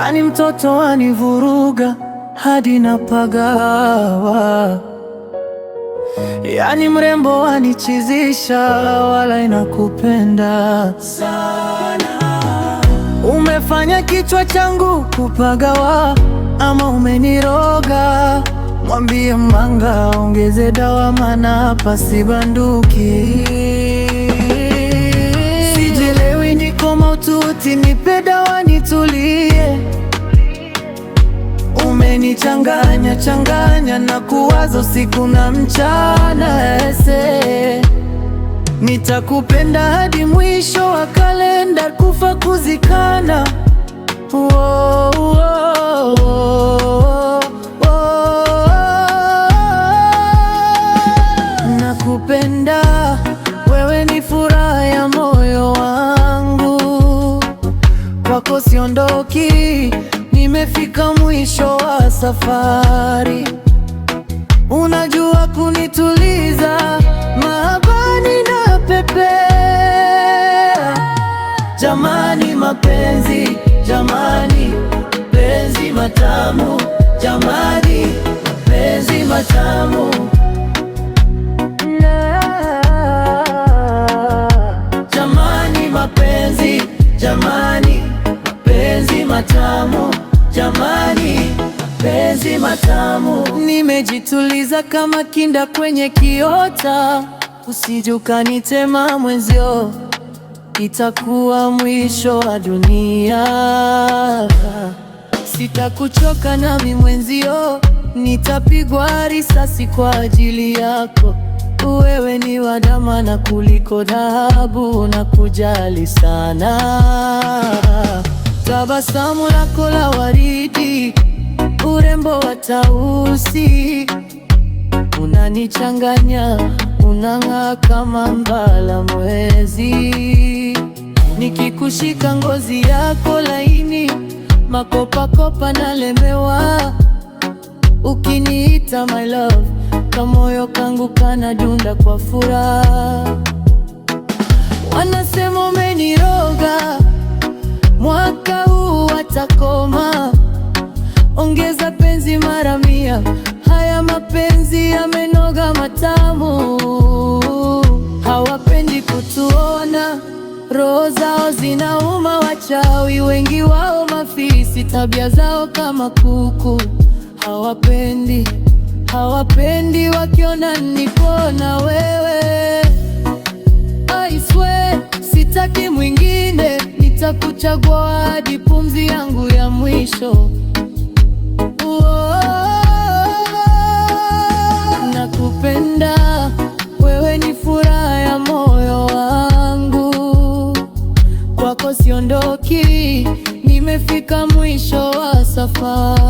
Yani mtoto anivuruga hadi napagawa, yani mrembo anichizisha, wala inakupenda sana. Umefanya kichwa changu kupagawa, ama umeniroga? Mwambie mganga ongeze dawa, maana hapa sibanduki. Sijelewi, niko mahututi, nipe dawa nitulie. Umenichanganya changanya na kuwaza usiku na mchana ese. Nitakupenda hadi mwisho wa kalenda, kufa kuzikana. Oh, oh, oh, oh. Nakupenda, wewe ni furaha ya moyo wangu, kwako siondoki, nimefika mwisho wa safari. Unajua kunituliza mahabani na pepea. Jamani mapenzi, jamani penzi matamu, jamani mapenzi matamu. Jamani mapenzi, jamani mapenzi matamu, jamani mapenzi matamu. Nimejituliza kama kinda kwenye kiota, usije ukanitema mwenzio, itakuwa mwisho wa dunia. Sitakuchoka nami mwenzio, nitapigwa risasi kwa ajili yako. Wewe ni wa dhamana kuliko dhahabu, nakujali sana. Tabasamu lako la waridi, urembo wa tausi, unanichanganya, unang'aa kama mbala mwezi. Nikikushika ngozi yako laini, makopakopa nalemewa. Ukiniita my love, kamoyo kangu kanadunda kwa furaha. Wanasema umeniroga, mwaka huu watakoma. Ongeza penzi mara 100, haya mapenzi yamenoga matamu. Hawapendi kutuona, roho zao zinauma. Wachawi wengi wao mafisi, tabia zao kama kuku. Hawapendi, hawapendi wakiona niko na wewe. I swear, sitaki mwingine, nitakuchagua hadi pumzi yangu ya mwisho. Oh, nakupenda, wewe ni furaha ya moyo wangu, kwako siondoki, nimefika mwisho wa safari.